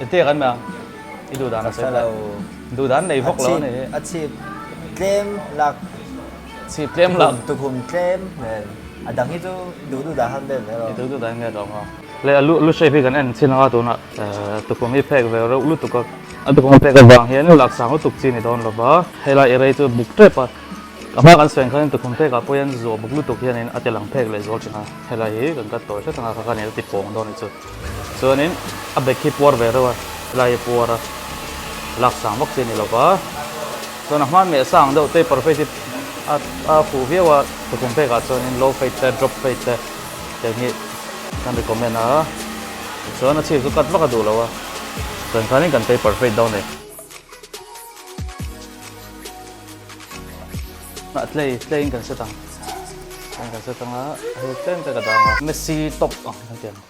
Ete kan meh ang. I duh dan a sawi hle. Duh dan nei vak lo a ni hi. A chhip tlem lak. Chhip tlem lak. Tukhum tlem nen. A dang hi chu duh duh dan han vel ve rawh. I duh duh dan vel rawh. Le a lu lu shape hi kan en chin anga tunah tukhum hi phek ve reuh lutuk a. A tukhum a phek avang hian lak sang lutuk chi ni dawn lova. Helai i rei chu buk tep a. A hma kan sawi ang khanin tukhum phekah pawh hian zuah buk lutuk hianin a ti lang phek leh zual thin a. Helai hi kan cut tawi hret anga kha khan i la ti pawng dawn a nih chu. Chuanin a bag hi puar ve reuh a, helai hi puar a lak sang vak chi a ni lo va. Chuan a hma meh sang deuh taper fade hi a a fuh viau a, tukhum phekah chuanin low fade te drop fade te tiang hi kan recommend a. Chuan a chhip chu cut vak a duh lo a, chuan khanin kan taper fade dawn a ni. A tlei tleiin kan set ang tleiin kan set ang a hei tlem te ka dang a Messi top ang kan ti ang.